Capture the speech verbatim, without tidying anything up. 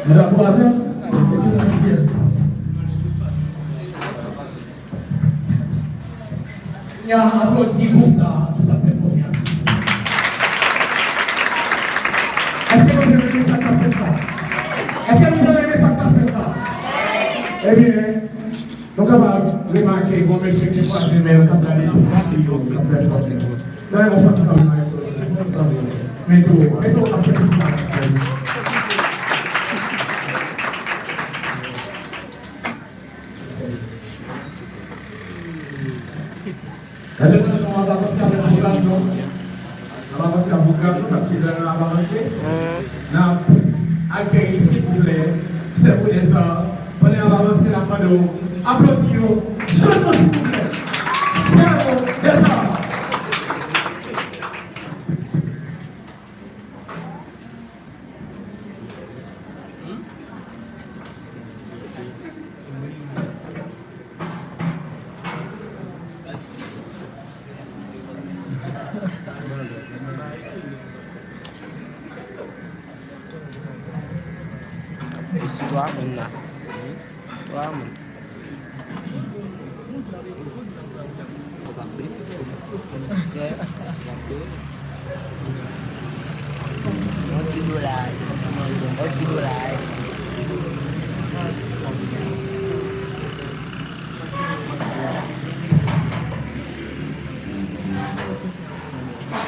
Nou dakò avè m? Èske nou fidèl? N a aplodi gwoup sa a ki t ap pèfòme ansanm. Èske nou te renmen sa k t ap fèt la? Èske nou te renmen sa k t ap fèt la? Ebyen, nou kapab remake yon mesye ki kwaze men l k ap gade tout figi yo k ap pèfòme. Nan yon fòs kanmenm, maestro, fòs kanmenm. Mete w, mete w ap fè tout bagay. Mèt, atansyon, n ap avanse avèk pwogram nou. N ap avanse avèk pwogram nou, paske lè n ap avanse, n ap akeyi, silvouplè, sèvo dèzòd. Pandan n ap avanse, n ap mande w aplodi yo, jènman, silvouplè. Sèvo dèzòd. Jis twa moun la. Twa moun. Yon ti dola. Yon ti dola.